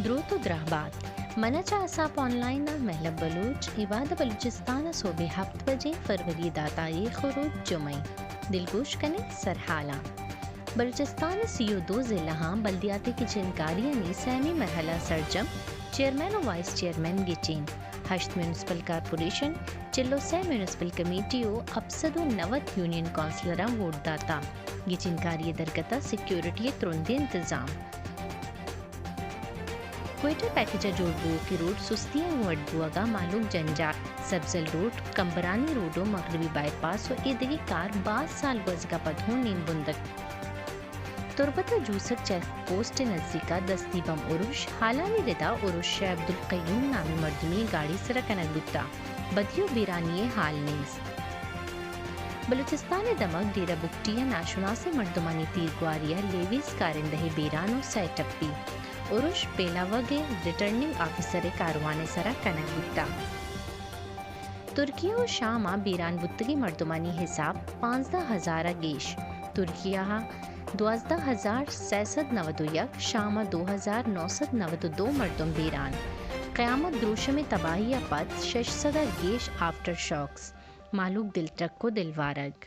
دروت ءُ درہبات۔ من ءَ چہ آساپ آن لائن ءَ مہلب بلوچ۔ اے وہد ءَ بلوچستان ءَ سہب ءِ ہپت بجے، فروری ءِ دہ تاریخ ءُ روچ جمعہ ایں۔ دلگوش کنیں سرحالاں۔ بلوچستان ءِ سی ءُ دو ضلعاں بلدیاتی گچینکاریانی سیمی مرحلہ سرجم، چیئرمین ءُ وائس چیئرمین گچین۔ ہشت میونسپل کارپوریشن، چل ءُ سے میونسپل کمیٹی ءُ ہپت سد ءُ نود یونین کونسلراں ووٹ داتاں۔ گچینکاری ءِ درگت ءَ سیکورٹی ءِ ترندیں انتظام۔ کوئٹہ پیکج ءِ جوڑ بوؤکی روڈ سستی ءَ گوں اڈ بوہگ ءَ مہلوک جنجال۔ سبزل روڈ، کمبرانی روڈ ءُ مغربی بائی پاس ءُ اے دگہ کار باز سال گوزگ ءَ پد ہوں نیم بندگ۔ تربت ءِ جوسک چیک پوسٹ ءِ نزیک ءَ دستی بم ارش، ہالانی ردا ارش ءَ عبدالقیوم نامی مردمے گاڑی سرا کنگ بوتہ۔ بدی ءُ بیرانی ءِ ہال نیست۔ بلوچستان ءِ دمگ ڈیرہ بگٹی ءَ ناشناسیں مردمانی تیرگواری ءَ لیویز کارندہے بیران ءُ سئے ٹپی۔ ارش پیلاوگ ءِ ریٹرننگ آفیسر ءِ کاروان ءِ سرا کنگ بوتہ۔ ترکیہ ءُ شام ءَ بیران بوتگیں مردمانی حساب پانزدہ ہزار ءَ گیش۔ ترکیہ ءَ دوازدہ ہزار سئے سد نود ءُ یک، شام ءَ دو ہزار نو سد نود ءُ دو مردم بیران۔ قیامت دروشم ءِ تباہی ءَ پد شش سد ءَ گیش آفٹر شاکس۔ مہلوک دلٹک ءُ دلوارگ۔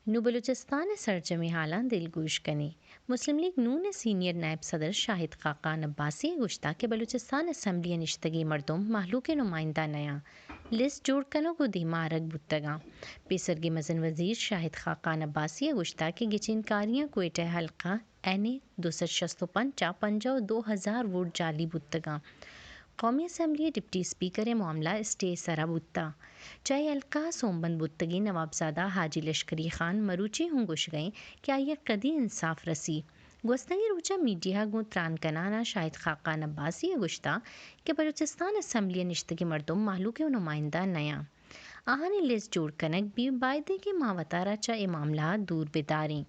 نوں بلوچستان ءِ سرجمیں ہالاں دلگوش کنیں۔ مسلم لیگ نون ءِ سینئر نائب صدر شاہد خاقان عباسی ءَ گوشتگ کہ بلوچستان اسمبلی ءَ نشتگیں مردم مہلوک ءِ نمائندہ نیاں، لسٹ جوڑ کنگ ءُ دیما آرگ بوتگاں۔ پیسرگیں مزن وزیر شاہد خاقان عباسی ءَ گوشتگ کہ گچینکاریاں کوئٹہ حلقہ این اے دو سد شست ءُ پنچ ءَ پنجاہ ءُ دو ہزار ووٹ جعلی بوتگاں۔ قومی اسمبلی ءِ ڈپٹی اسپیکر ءِ معاملہ اسٹے ءِ سرا بوتہ۔ چہ اے حلقہ ءَ سومبند بوتگیں نوابزادہ حاجی لشکری خان مروچی ہوں گوشگ ءَ ایں کہ آئی ءَ کدی انصاف رسی۔ گوستگیں روچ ءَ میڈیا ءَ گوں تران کنان ءَ شاہد خاقان عباسی ءَ گوشتہ کہ بلوچستان اسمبلی ءَ نشتگیں مردم مہلوک ءِ نمائندہ نیاں۔ آہانی لسٹ جوڑ کنگ بی، بائدیں کہ ما وتارا چہ اے معاملہ ءَ دور بداریں۔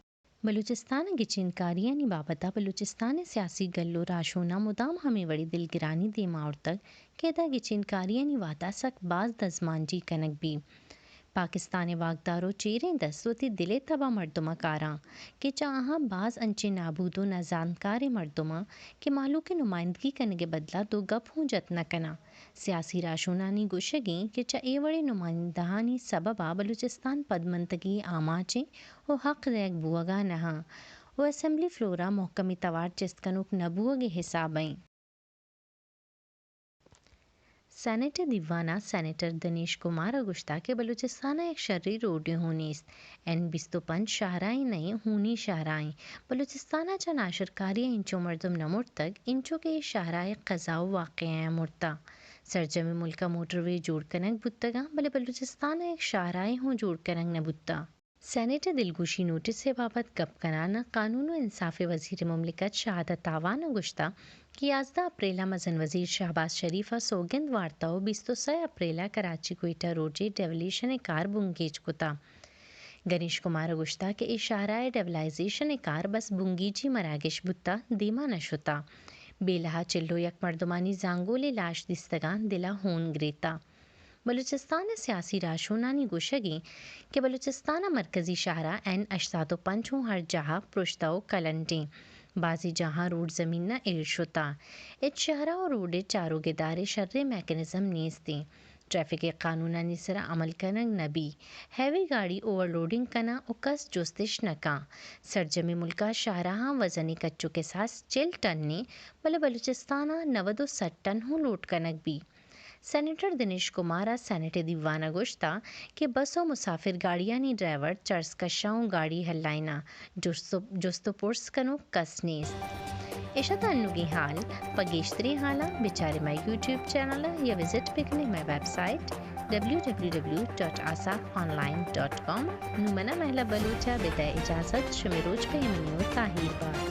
بلوچستان ءِ گچینکاریانی بابت ءَ بلوچستان ءِ سیاسی گل ءُ راہشوناں مدام ہمے وڑیں دلگرانی دیما آورتگ کہ ادا گچینکاریانی وہد ءَ سک باز دزمانجی کنگ بی۔ پاکستان ءِ واکدار ءُ چیریں دست وتی دل ءِ تب ءَ مردماں کاراں کہ چہ آہاں باز انچیں نابود ءُ نزانتکاریں مردماں کہ مہلوک ءِ نمائندگی کنگ ءِ بدلا دو گپ ہوں جت نہ کناں۔ سیاسی راہشونانی گوشگ ایں کہ چہ اے وڑیں نمائندہانی سبب ءَ بلوچستان پدمنتگی ءِ آماچ ایں ءُ حق دئیگ بوہگ ءَ نہ اَں ءُ اسمبلی فلور ءَ مھکمیں توار چست کنوک نہ بوہگ ءِ حساب ءَ ایں۔ سینیٹ ءِ دیوان ءَ سینیٹر دنیش کمار ءَ گوشتگ کہ بلوچستان ءَ یک شریں روڈے ہوں نیست۔ این بیست ءُ پنچ شاہراہیں نہ ایں، ہونی شاہراہیں۔ بلوچستان ءَ چہ ناشرکاری ءَ انچو مردم نہ مرتگ، انچو کہ اے شاہراہ ءِ قضا ءُ واقعہ ءَ مرتہ۔ سرجمیں ملک ءَ موٹروے جوڑ کنگ بوتگ اَں، بلے بلوچستان ءَ یک شاہراہے ہوں جوڑ کنگ نہ بوتہ۔ سینیٹ ءِ دلگوشی نوٹس ءِ بابت گپ کنان ءَ قانون ءُ انصاف ءِ وزیر مملکت شہادت اعوان ءَ گوشتہ کہ یازدہ اپریل ءَ مزن وزیر شہباز شریف ءَ سوگند وارتہ ءُ بیست ءُ سئے اپریل ءَ کراچی کوئٹہ روڈ ءِ ڈیولیشن ءِ کار بنگیج کتہ۔ گنیش کمار ءَ گوشتہ کہ اے شاہراہ ءِ ڈیولائزیشن ءِ کار بس بنگیجی مراگش بوتہ، دیما نہ شتہ۔ بیلہ ءَ چل ءُ یک مردمانی زانگولیں لاش دیستگ اَں، دل ءَ ہون گریتہ۔ بلوچستان ءِ سیاسی راہشونانی گوشگ ایں کہ بلوچستان ءِ مرکزی شاہراہ این ہشت سد ءُ پنچ ہوں ہر جاہ ءَ پرشتہ ءُ کلنڈیں۔ بازیں جاہاں روڈ زمین ءَ ایر شتہ۔ ہچ شاہراہ ءُ روڈ ءِ چاروک ادارے شریں میکنزم نیست ایں۔ ٹریفک ءِ قانونانی سرا عمل کنگ نہ بی۔ ہیوی گاڑی اوورلوڈنگ کناں ءُ کس جست اِش نہ کاں۔ سرجمیں ملک ءَ شاہراہاں وزن ءِ کچ ءُ کساس چل ٹن ایں، بلے بلوچستان ءَ نود ءُ سد ٹن ہوں لوڈ کنگ بی۔ سینیٹر دنیش کمار ءَ سینیٹ ءِ دیوان ءَ گوشتہ کہ بس ءُ مسافر گاڑیانی ڈرائیور چرس کشاں ءُ گاڑی ہلائیناں، جست ءُ، جست ءُ پرس کنوک کس نیست۔ اِش اَت انوگیں ہال۔ پہ گیشتریں ہالاں بچارے مئے یوٹیوب چینل ءَ یا وزٹ بکنے مئے website W W W dot ASAP online dot com. نوں من ءَ مہلب بلوچ ءَ بدئے اجازت، شمے روچ پہ ایمنی ءُ تاہیر بات۔